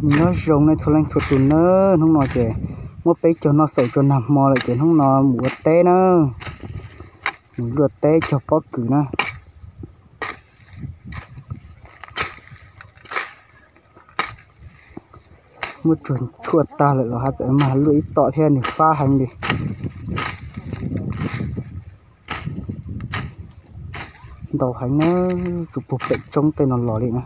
Nyob zoo nej txhua leej txhua tus nawb, hnub no ces muab peb caug noj xaus tso nag hmo lawm ces hnub no mus ua teb na, mus luaj teb cog pob kws na. Muab tsuag tshuaj tag lawm los haj tseem mag luaj ib tom thiab, nws fab heev li. Ntau heev na, tsuas puag pem roob tej no los li na.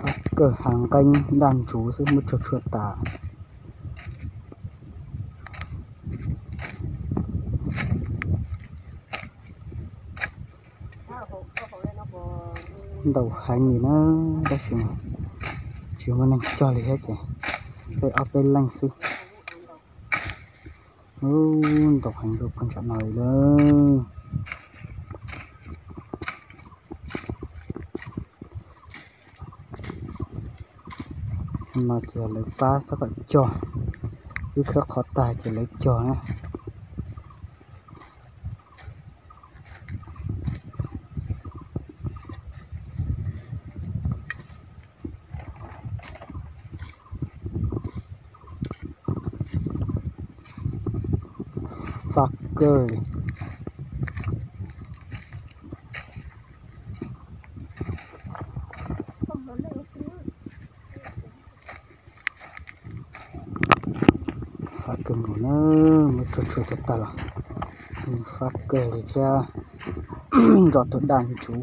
Fab kawg, hav nqeeb daj ntsuv xwb, muab tsuag tshuaj tas. Ntau heev li na, tab sis tsis muaj neeg cog li thiab ces peb ob peb leej xwb. Ntau heev rau puag nram no li lawm. No ces lawv pab tab tom cog, wb khawb qhov tag ces lawv cog na. Fab kawg li. Fab kawg nkaus na, muab tsuag tshuaj tag tag los fab kawg li thiab, nrov tau daj ntsuv.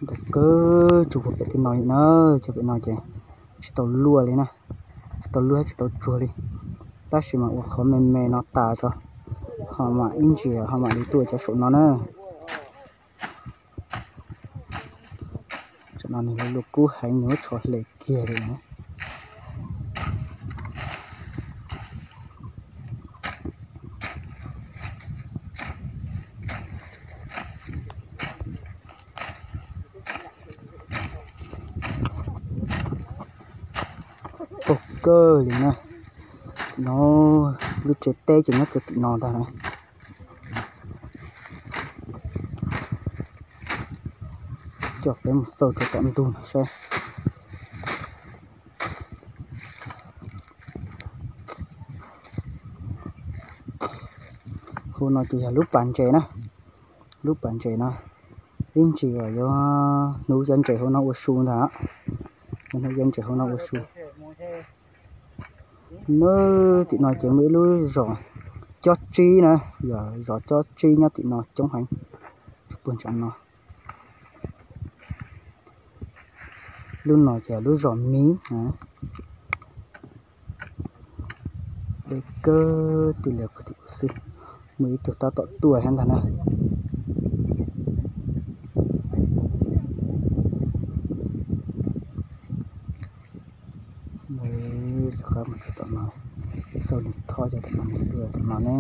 Ntau kawg, tsuag puag pem tej no li na, cov pem no ces tsis tau luaj li na, tsis tau luaj thiab tsis tau tsuag li. Tab sis mas ua qhov me me no tas tso, ho mam ib ntsis ho mam li tuaj cov saum no na. Tam no nws luaj kub heev, nws muab tsho hle kiag li na. Qaug kawg li na. No, lub tsev teb ces nyob rau tim no ntag na. Coj peb mus xauj rau tom ntug no saib. Hauv no ces yog lub pas ntses na. Lub pas ntses no, ib ntsis yuav hnub cov ntses hauv no ua su ntag. Hnub cov ntses hauv no ua su. Nws tim no ces muaj ib lub zos cob tsib na, yog zos cob tsib nyob tim no coob heev, tsis puag ntsam no. Lub no ces lub zos miv. Deb kawg tij li puag tim kuv xwb, muaj ib tug tab tom tuaj thiab ntag na. Rov qab mus rau tom no, xauj nws thob cov tom no nws tuaj tom no ne.